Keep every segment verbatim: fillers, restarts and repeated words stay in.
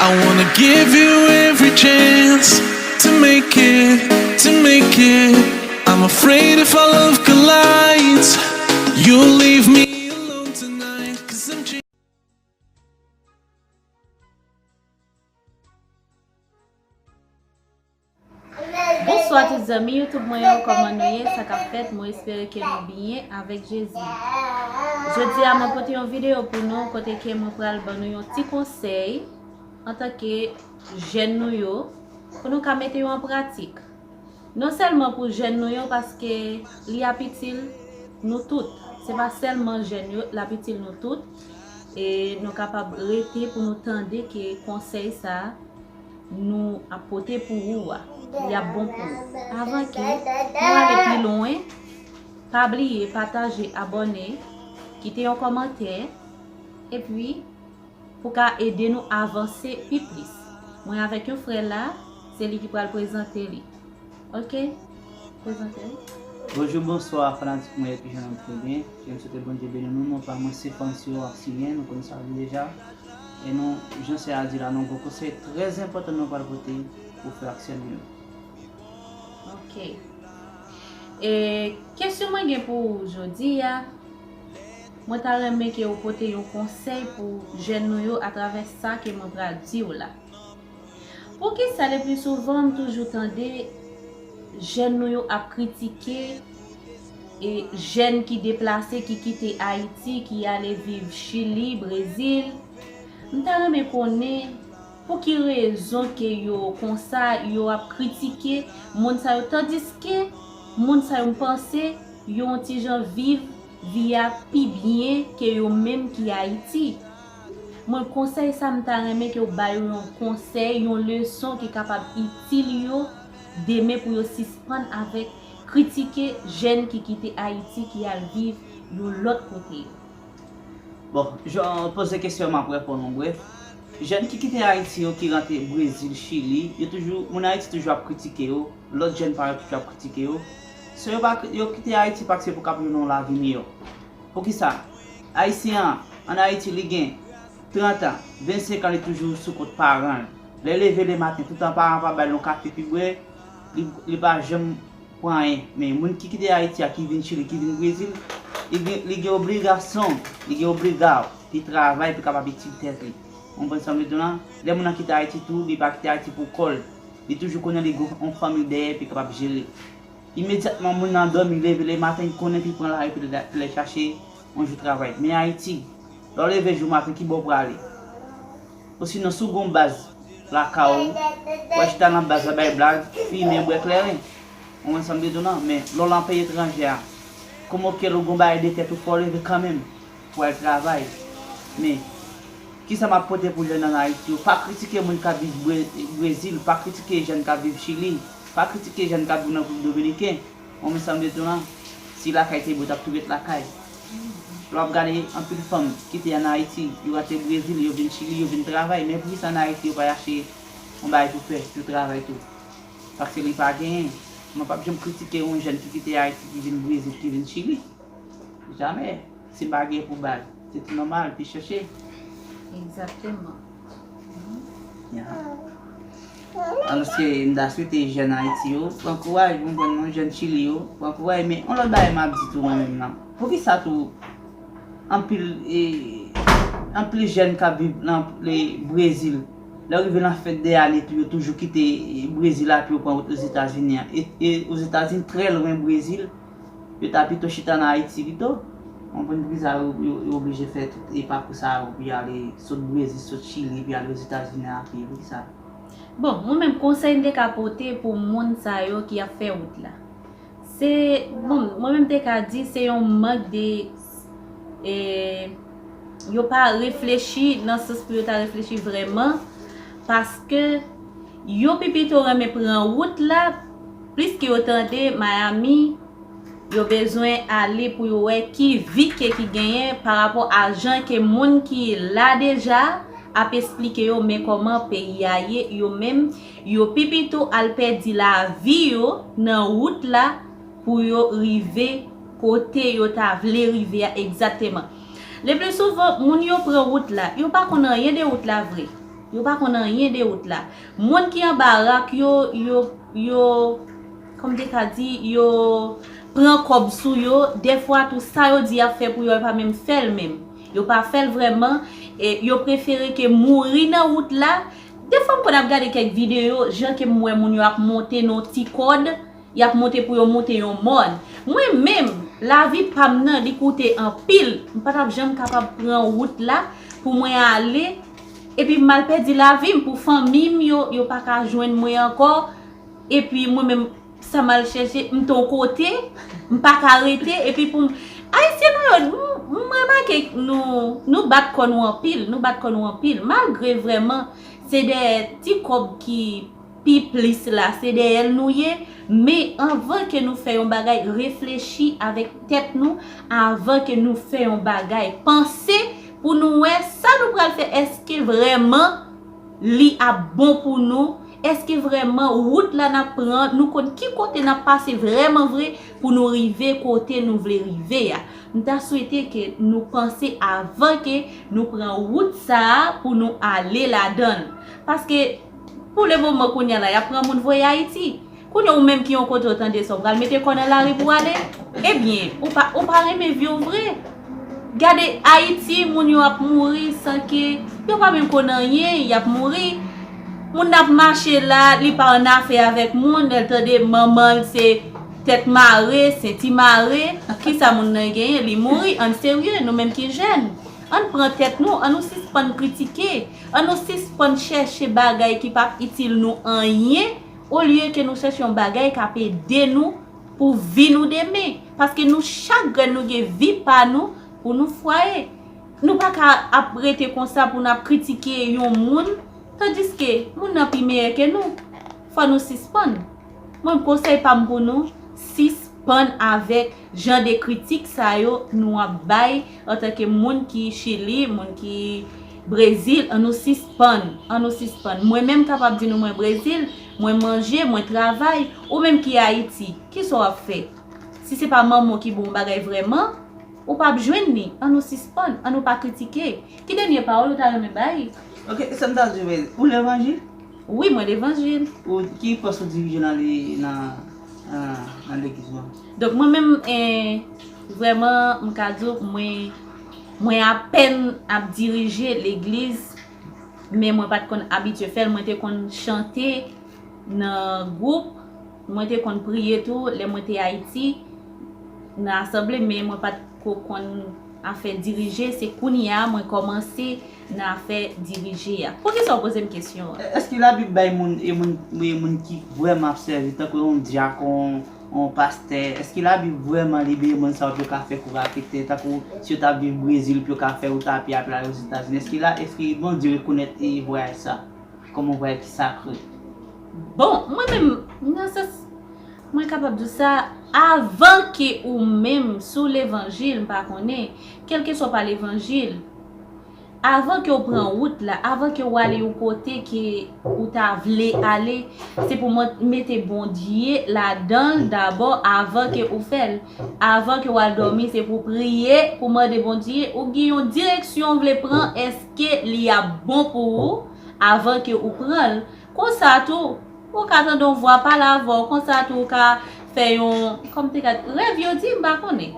I wanna give you every chance to make it, to make it. I'm afraid if our love collides, you'll leave me alone tonight. 'Cause I'm changed. Bonswa tout zanmi YouTube mwen yo, kòman nou ye? Sa k ap fèt? Mwen espere ke nou byen avèk Jezi. Jodi a mwen pote yon videyo pou nou kote ke mwen pral ban nou yon ti konsèy antanke jèn nou yo pou nou ka mete yo an pratik. Non sèlman pou jèn nou yo, paske li ap itil nou tout. Se pa sèlman jèn yo, l ap itil nou tout. E nou kapab rete pou nou tande ke konsèy sa a nou ap pote pou ou a, li ap bon pou ou. Avan ke nou ale pi lwen, pa bliye pataje, abòne, kite yon kòmantè, epi pou ka ede nou avanse pi plis. Mwen avèk yon frè la, se li ki pral prezante li. Ok? Prezante li. Bonjou, bonswa, fanatik mwen, epi jan nou trè byen. Ke m swete Bondye beni nou, non pa mwen se Francio Oxylien, nou konn sa vle deja. E nou, jan sè a di la, nou gon konsèy trè enpòtan nou pral pote pou frè ak sè nou yo. Ok. E kesyon mwen gen pou ou jodi a, mwen ta renmen ke ou pote yon konsèy pou jèn nou yo atravè sa ke mwen pral di w la. Poukisa le pli souvan m toujou tande jèn nou yo ap kritike e jèn ki deplase, ki kite Ayiti, ki ale viv Chili, Brezil? M ta renmen konnen pou ki rezon ke yo konsa, yo ap kritike moun sa yo, tandiske moun sa yo, m panse, yo yon ti jan viv vi a pi byen ke yo menm ki Ayiti. Mwen, konsèy sa, m ta renmen ke w ba yo yon konsèy, yon leson ki kapab itil yo demen pou yo sispann avèk kritike jèn ki kite Ayiti, ki al viv yon lòt kote yo. Bon, jan w poze kesyon an, m ap reponn ou brèf. Jèn ki kite Ayiti yo, ki rantre Brezil, Chili, yo toujou, moun Ayiti toujou ap kritike yo, lòt jèn parèy yo toujou ap kritike yo. So yo pa, yo kite Ayiti paske pou k ap jwenn yon lavi miyò. Poukisa? Ayisyen an, ann Ayiti, li gen trant an, vennsenk an, li toujou sou kont paran l. Lè l leve lematen, toutan paran pa ba l yon kafe pou l bwè, li, li pa janm pran anyen. Men moun ki kite Ayiti a, ki vin Chili, ki vin Brezil, li gen, li gen obligasyon, li gen obliga pou l travay, pou l kapab itil tèt li. Ou konprann sa m vle di w lan? Lè moun nan kite Ayiti tou, li pa kite Ayiti pou kò l. Li toujou konnen li gen yon fanmi dèyè, pou l kapab jere. Imedyatman moun nan dòmi, leve lematen, li konnen pou l pran lari pou l, pou l al chache yon jou travay. Men Ayiti, lè w leve jou maten, ki bò w prale? Osinon, si w gen yon baz lakay ou, w al chita nan baz la bay blag, fimen, bwè kleren. Ou konprann sa m vle di w lan? Men lè w lan peyi etranje a, kòman w kè l ou gen yon bagay de tèt ou, fò w leve kanmenm pou w al travay. Men, kisa m ap pote pou jèn ann Ayiti yo? Pa kritike moun k ap viv Bre-, Brezil, pa kritike jèn k ap viv Chili, pa kritike jèn k ap viv nan Repiblik Dominiken. Ou konprann sa m vle di w lan? Si lakay te bèl, w t ap tou ret lakay. Lè w ap gade anpil fanm ki te ann Ayiti, yo rantre Brezil, yo vin Chili, yo vin travay. Men poukisa ann Ayiti yo pa chache yon bagay pou fè, pou travay tou? Paske li pa genyen. Mwen p ap janm kritike yon jèn ki kite Ayiti, ki vin Brezil, ki vin Chili. Jamè. Si l pa gen pou ba l, se tou nòmal, pou l chèche. Egzakteman. Ya. Alòske m ta swete jèn Ayiti yo pran kouraj, ou konprann, non, jèn Chili yo pran kouraj, men yon lòt bagay m ap di tou mwen menm nan. Poukisa tou anpil, e, anpil jèn k ap viv nan, e, Brezil, lè yo rive nan fen de ane tou, yo toujou kite, e, Brezil la pou yo pran wout Ozetazini an? E, e Ozetazini trè lwen Brezil, yo ta pito chita nan Ayiti pito. Ou konprann, poukisa yo, yo, yo oblije fè tout e pakou sa yo pou y ale sot Brezil, sot Chili, pou y ale Ozetazini a pye? Poukisa? Bon, mwen menm, konsèy m te ka pote pou moun sa yo ki ap fè wout la, se, bon, mwen menm te ka di se yon mank de, e, yo pa reflechi nan sans pou yo ta reflechi vrèman, paske yo pi pito renmen pran wout la, plis ke yo tande Miami, yo bezwen ale pou yo wè ki vi ke ki genyen parapò a jan ke moun ki la deja ap esplike yo men kòman peyi a ye, yo menm, yo pi pito al pèdi lavi yo nan wout la pou yo rive kote yo ta vle rive a egzakteman. Le pli souvan, moun yo pran wout la, yo pa konn anyen de wout la vre. Yo pa konn anyen de wout la. Moun ki anba rak yo, yo, yo, kòm te ka di, yo pran kòb sou yo. Dèfwa tou sa yo di y ap fè pou yo, yo pa menm fè l menm. Yo pa fè l vrèman. E yo prefere ke mouri nan wout la. Dèfwa m konn ap gade kèk videyo, jan ke m wè moun yo ap monte nan ti kòd, y ap monte pou yo monte yon mòn. Mwen menm, lavi pa m nan, li koute anpil. M pa t ap janm kapab pran wout la pou mwen ale, epi m al pèdi lavi m pou fanmi m yo, yo pa ka jwenn mwen ankò. Epi mwen menm, sa m al chèche, m t on kote, m pa ka rete, epi pou m, Ayisyen nou yo, m, m remake nou, nou bat kò nou anpil, nou bat kò nou anpil, malgre vrèman, se dèyè ti kòb ki pi plis la, se dèyè l nou ye, men anvan ke nou fè yon bagay, reflechi avèk tèt nou, avan ke nou fè yon bagay, panse pou nou wè sa nou pral fè, èske vrèman li ap bon pou nou? Èske vrèman wout la n ap pran, nou konn ki kote n ap pase vrèman vre pou nou rive kote nou vle rive a? M ta swete ke nou panse avan ke nou pran wout sa a pou nou ale ladan l. Paske pou le moman kounye a la, y ap pran moun voye Ayiti. Kounye a ou menm ki yon kote ou tande sa, ou pral mete kò nan lari pou w ale? Ebyen, ou pa, ou pa renmen vi w vre. Gade Ayiti, moun yo ap mouri san ke yo pa menm konn anyen, y ap mouri. Moun nan ap mache la, li pa annafè avèk moun, lè l tande manman l se tèt mare, senti mare, kisa moun nan genyen? Li mouri. Ann serye, nou menm ki jèn. Ann pran tèt nou, ann nou sispann kritike, ann nou sispann chèche bagay ki p ap itil nou anyen, olye ke nou chèche yon bagay k ap ede nou pou vi nou demen. Paske nou chak grenn nou gen vi pa nou pou nou fwaye. Nou pa ka ap rete konsa pou n ap kritike yon moun, tandiske moun nan pi meyè ke nou. Fò nou sispann. Mwen, konsèy pa m pou nou, sispann avèk jan de kritik sa yo nou ap bay antanke moun ki Chili, moun ki Brezil, ann nou sispann, ann nou sispann. Mwen menm kapab di nou mwen Brezil, mwen manje, mwen travay, ou menm ki Ayiti, kisa w ap fè? Si se pa manman w ki ba w yon bagay vrèman, ou p ap jwenn li. Ann nou sispann, ann nou pa kritike. Ki dènye pawòl ou ta renmen bay? Ok, sa m ta di w, ou levanjil? Wi, mwen levanjil. Ou, ki pòs ou dirije nan, nan, nan, nan legliz ou an? Donk, mwen menm, eh, vrèman, m ka di w, mwen, mwen apèn ap dirije legliz, men mwen pa t konn abitye fè l. Mwen te konn chante nan gwoup, mwen te konn priye tou lè mwen te Ayiti, nan asanble, men mwen pa t ko konn afè dirije. Se kounye a mwen kòmanse nan afè dirije a. Poukisa w poze m kesyon an? Èske Labib bay moun, e moun, e moun ki vrèman ap sèvi, tankou yon dyakon, yon pastè, èske Labib vrèman libere moun sa yo pou yo ka fè kou rakete, tankou si yo t ap viv Brezil, pou yo ka fè wout a pye apre al Ozetazini? Èske la, èske Bondye rekonèt e vwayaj sa kòm yon vwayaj ki sakre? Bon, mwen menm, nan sans, mwen kapab di w sa, avan ke ou menm sou levanjil, m pa konnen, kèlkeswa pa levanjil, avan ke w pran wout la, avan ke w ale yon kote ke ou ta vle ale, se pou mwen mete Bondye ladan l dabò avan ke ou fè l. Avan ke w al dòmi, se pou w priye, pou w mande Bondye, ou gen yon direksyon w vle pran, èske li ap bon pou ou avan ke ou pran l? Konsa tou, ou ka tande yon vwa pale avè w, konsa tou ou ka fè yon, kòm te ka, rèv yo di, m pa konnen.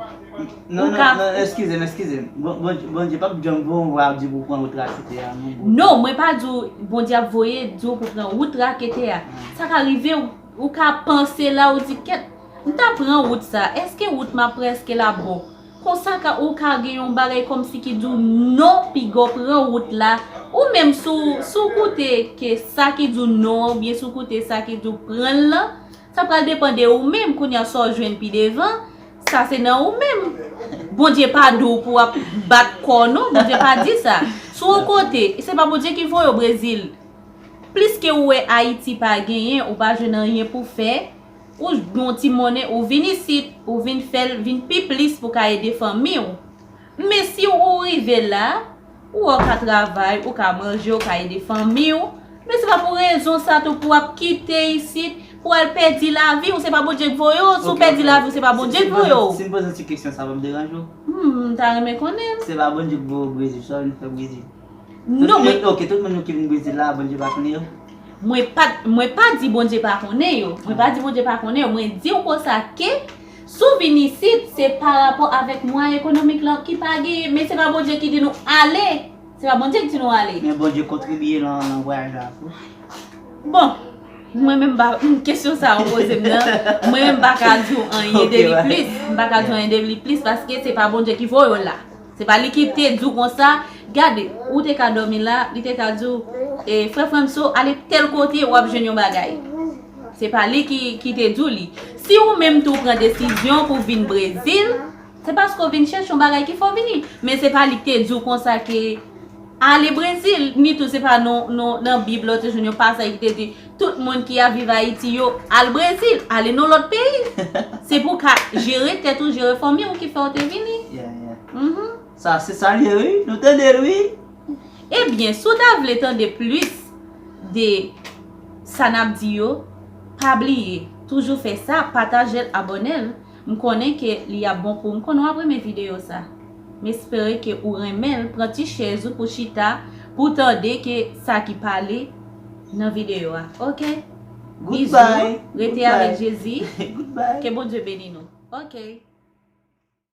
Non, non, non, eskize m, eskize m. Bon, Bondye, Bondye p ap janm voye yon vwa ap di pou w pran wout rakete a, non, Bondye. Non, mwen pa di w Bondye ap voye di w pou pran wout rakete a. Sa ka rive, ou, ou ka panse la, ou di, kèt, m ta pran wout sa, èske wout m ap pran, èske l ap bon? Konsa ka, ou ka gen yon bagay kòmsi ki di w non, piga w pran wout la. Ou menm si w, si w koute ke sa ki di w non an, oubyen si w koute sa ki di w pran l lan, sa pral depann de ou menm. Kounye a, sa w jwenn pi devan, sa se nan ou menm. Bondye pa di w pou w ap bat kò w non, Bondye pa di sa. Si w kote, se pa Bondye ki voye w Brezil. Plis ke ou wè Ayiti pa genyen, ou pa jwenn anyen pou fè, ou gen yon ti monnen, ou vin isit, ou vin fè l vin pi plis pou ka ede fanmi w. Men si ou rive la, ou wè w ka travay, ou ka manje, ou ka ede fanmi w, men se pa pou rezon sa tou pou w ap kite isit, pou w al pèdi lavi w, se pa Bondye k voye w, si w pèdi lavi w, se pa Bondye k voye w. Si m poze w ti kesyon sa, p ap deranje w? Hmm, m ta renmen konnen. Se pa Bondye k voye w Brezil, sa w vin fè Brezil? Non, men ok, tout moun ki vin Brezil la, Bondye pa konnen yo. Mwen pa mwen pa di Bondye pa konnen yo. Mwen pa di Bondye pa konnen yo. Mwen di w konsa ke si w vin isit, se pa rapò avèk mwayen ekonomik lan ki pa genyen. Men se pa Bondye ki di nou ale. Se pa Bondye ki di nou ale. Men Bondye kontribye nan, nan vwayaj la tou. Bon, mwen menm pa kesyon sa ou poze m nan, mwen menm pa ka di w anyen de li plis. M pa ka di w anyen de li plis paske se pa Bondye ki voye w la. Se pa li ki te di w konsa, gade, ou te ka dòmi la, li te ka di w, e, frè Franso, ale tèl kote, w ap jwenn yon bagay. Se pa li ki, ki te di w li. Si ou menm tou pran desizyon pou vin Brezil, se paske w vin chèche yon bagay ki fè w vini. Men se pa li ki te di w konsa ke ale Brezil, ni tou se pa non, non, nan Bib la, ou te jwenn yon pasaj ki te di tout moun ki ap viv Ayiti yo al Brezil, ale nan lòt peyi. Se pou w ka jere tèt ou, jere fanmi w ki fè w te vini. Yeah, yeah. Mhm. Sa, se sa l ye, wi. Nou tande l, wi. Ebyen, si w ta vle tande plis de sa n ap di yo, pa bliye, toujou fè sa, pataje l, abòne l. M konnen ke li ap bon pou ou. M konnen w ap renmen videyo sa. M espere ke ou renmen l. Pran ti chèz ou pou chita, pou tande ke sa ki pale nan videyo a. Ok? Bizou, Goodbye. Rete Goodbye. Avèk Jezi. Goodbye. Ke Bondye beni nou. Ok.